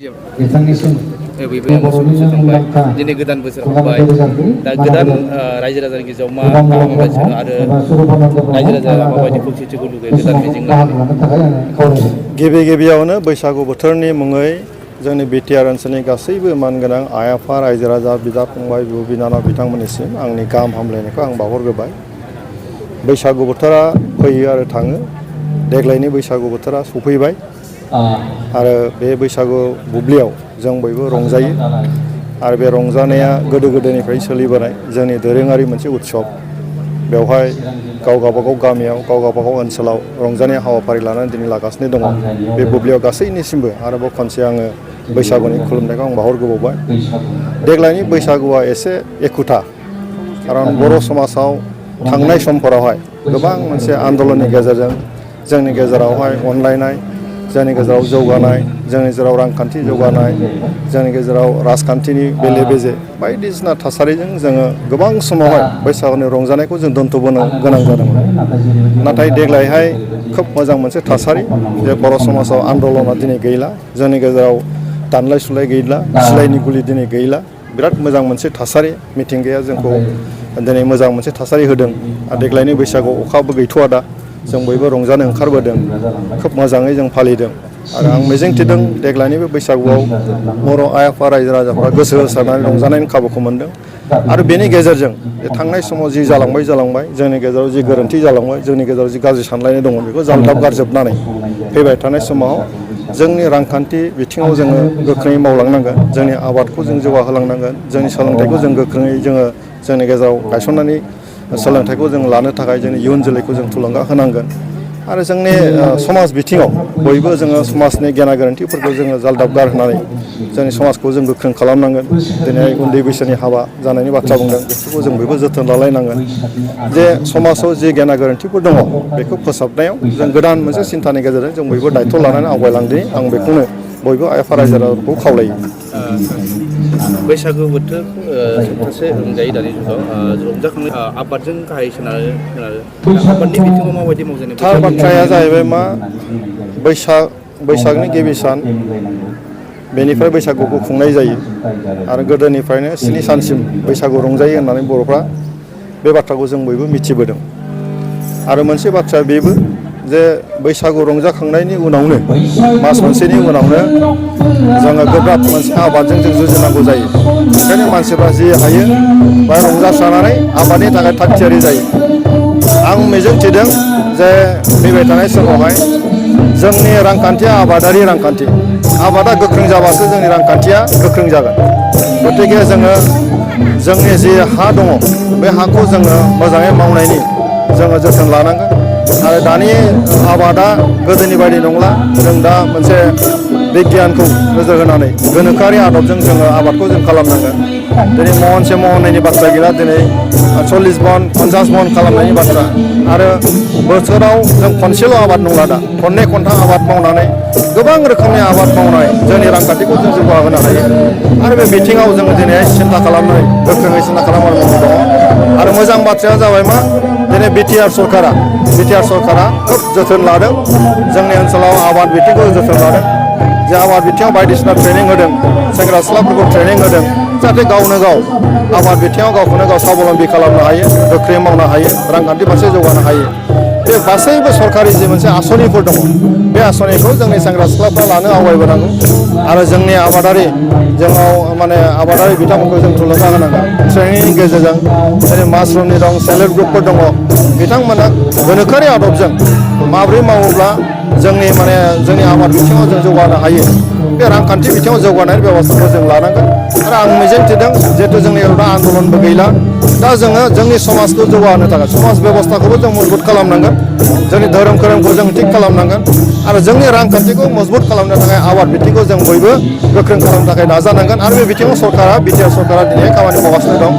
बिथांनिसिम दिनै गोदान बोसोर हाबबाय दा गोदान रायजो राजानि गेजेराव मा खालामगासिनो आरो रायजो राजाया माबायदि खौसेथिखौ लुगैयो गोदान मिजिं लानानै गिबियावनो बैसागु बोथोरनि मुङै जोंनि बिटिआर ओनसोलनि गासैबो मानगोनां आइ आफा रायजो राजा बिदा फंबाय बिब' बिनानाव बिथांमोननिसिम आंनि गाहाम हामलायनायखौ आं बावहरग्रोबाय। बैसागु बोथोरा फैयो आरो थाङो। देग्लायनि बैसागु बोथोरा सफैबाय आरो बे बैसागु बुब्लियाव जों बयबो रंजायो आरो बे रंजानाया गोदो गोदायनिफ्राय सोलिबोनाय जोंनि दोरोङारि मोनसे उत्सब। बेवहाय गावबागाव गामियाव गावबागाव ओनसोलाव रंजानाय हाबाफारि लानानै दिनै लागासिनो दङ। बे बुब्लियाव गासैनिसिमबो आरोबाव खनसे आङो बैसागुनि खुलुमनायखौ आं बावहरग्रोबावबाय। देग्लायनि बैसागुआ एसे एखुथा, खारन बर' समाजाव थांनाय समफोरावहाय गोबां मोनसे आन्दलननि गेजेरजों जोंनि गेजेरावहाय अनलायनाय, जोंनि गेजेराव जौगानाय, जोंनि गेजेराव रांखान्थि जौगानाय, जोंनि गेजेराव राजखान्थिनि बेले बेजे बायदिसिना थासारिजों जोङो गोबां समावहाय बैसागुनि रंजानायखौ जों दोनथ'बोनो गोनां जादोंमोन। नाथाय देग्लायहाय खोब मोजां मोनसे थासारि जे बर' समाजाव आन्दलना दिनै गैला, जोंनि गेजेराव दानलाय सुलाय गैला, सिलायनि गुलि दिनै गैला। बिराद मोजां मोनसे थासारि, मिथिंगाया जोंखौ दिनै मोजां मोनसे थासारि होदों। आरो देग्लायनि बैसागुआव अखाबो गैथ'वा दा, जों बयबो रंजानो ओंखारबोदों, खोब मोजाङै जों फालिदों। आरो आं मिजिंथिदों देग्लायनि बे बैसागुआव बर' आइ आफा रायजो राजाफ्रा गोसो होसारनानै रंजानायनि खाबुखौ मोनदों। आरो बेनि गेजेरजों थांनाय समाव जि जालांबाय जोंनि गेजेराव जि गोरोन्थि जालांबाय, जोंनि गेजेराव जि गाज्रि सानलायनाय दङ, बेखौ जाल्दाब गारजोबनानै फैबाय थानाय समाव जोंनि रांखान्थि बिथिङाव जोङो गोख्रोङै मावलांनांगोन, जोंनि आबादखौ जों जौगाहोलांनांगोन, जोंनि सोलोंथाइखौ जों गोख्रोङै जोंनि गेजेराव गायसननानै सोलोंथाइखौ जों लानो थाखाय जोंनि इयुन जोलैखौ जों थुलुंगा होनांगोन। आरो जोंनि समाज बिथिङाव बयबो जोङो समाजनि गेना गोरोन्थिफोरखौ जोङो जाल्दाब गारहोनानै जोंनि समाजखौ जों गोख्रों खालामनांगोन। दिनै उन्दै बैसोनि हाबा जानायनि बाथ्रा बुंदों, बेफोरखौ जों बयबो जोथोन लालायनांगोन। जे समाजाव जि गेना गोरोन्थिफोर दङ बेखौ फोसाबनायाव जों गोदान मोनसे सिन्थानि गेजेरजों जों बयबो दायथ' लानानै आवगायलांदिनि, आं बेखौनो बयबो आइ आफा रायजो राजाखौ खावलायो। बैसागु बोथोरखौ सप्तासे रंजायो दानि जुगाव रंजाखांनाय आबादजों गाहाय सोनारो आबादनि बिथिङाव माबायदि मावजानाय थार बाथ्राया जाहैबाय मा, बैसागनि गिबि सान, बेनिफ्राय बैसागुखौ खुंनाय जायो आरो गोदोनिफ्रायनो 7 सानसिम बैसागु रंजायो होननानै बर'फ्रा बे बाथ्राखौ जों बयबो मिथिबोदों। आरो मोनसे बाथ्राया बेबो जे बैसागु रंजाखांनायनि उनावनो मास मोनसेनि उनावनो जोङो गोब्राब मोनसे आबादजों जों जुजिनांगौ जायो। ओंखायनो मानसिफ्रा जि हायो बा रंजासारनानै आबादनि थाखाय थाग थियारि जायो। आं मिजिंथिदों जे फैबाय थानाय समावहाय जोंनि रांखान्थिया आबादारि रांखान्थि, आबादा गोख्रों जाबासो जोंनि रांखान्थिया गोख्रों जागोन। गतिके जोङो जोंनि जि हा दङ बे हाखौ जोङो मोजाङै मावनायनि जोङो जोथोन लानांगोन। आरो दानि आबादा गोदोनि बायदि नंला, जों दा मोनसे बिगियानखौ नोजोर होनानै गोनोखोआरि आदबजों जोङो आबादखौ जों खालामनांगोन। दिनै महनसे महननैनि बाथ्रा गैला, दिनै 40 मन 50 मन खालामनायनि बाथ्रा। आरो बोसोराव जों खनसेल' आबाद नंला दा, खननै खनथाम आबाद मावनानै गोबां रोखोमनि आबाद मावनाय जोंनि रांखान्थिखौ जों जौगाहोनो हायो। आरो बे बिथिङाव जोङो दिनै सिन्था खालामनानै गोख्रोङै सिन्था खालामनानै दङ। आरो मोजां बाथ्राया जाबाय मा, दिनै बिटिआर सरकारा खोब जोथोन लादों, जोंनि ओनसोलाव आबाद बिथिंखौ जोथोन लादों। जे आबाद बिथिङाव बायदिसिना ट्रेनिं होदों, सेंग्रा सिख्लाफोरखौ ट्रेनिं होदों, जाहाथे गावनो गाव आबाद बिथिङाव गावखौनो गाव साबलम्बि खालामनो हायो, गोख्रै मावनो हायो, रांखान्थि फारसे जौगानो हायो। बे गासैबो सरकारि जि मोनसे आसनिफोर दङ, बे आसनिखौ जोंनि सेंग्रा सिख्लाफ्रा लानो आवगायबोनांगौ। आरो जोंनि आबादारि बिथांमोनखौ जों थुलुंगा होनांगोन। ट्रेनिंनि गेजेरजों जेरै मासरुमनि दं, सेल्फ हेल्प ग्रुपफोर दङ, बिथांमोना गोनोखोआरि आदबजों माब्रै मावोब्ला जोंनि आबाद बिथिङाव जों जौगानो हायो, बे रांखान्थि बिथिङाव जौगानायनि बेब'स्थाखौ जों लानांगोन। आरो आं मिजिंथिदों जिहेतु जोंनि दा आन्दलनबो गैला, दा जोङो जोंनि समाजखौ जौगाहोनो थाखाय समाज बेब'स्थाखौबो जों मजबुत खालामनांगोन, जोंनि धोरोम खोरोमखौ जों थिग खालामनांगोन। आरो जोंनि रांखान्थिखौ मजबुत खालामनो थाखाय आबाद बिथिंखौ जों बयबो गोख्रों खालामनो थाखाय नाजानांगोन। आरो बे बिथिङाव बिटिआर सरकारा दिनै खामानि मावगासिनो दं।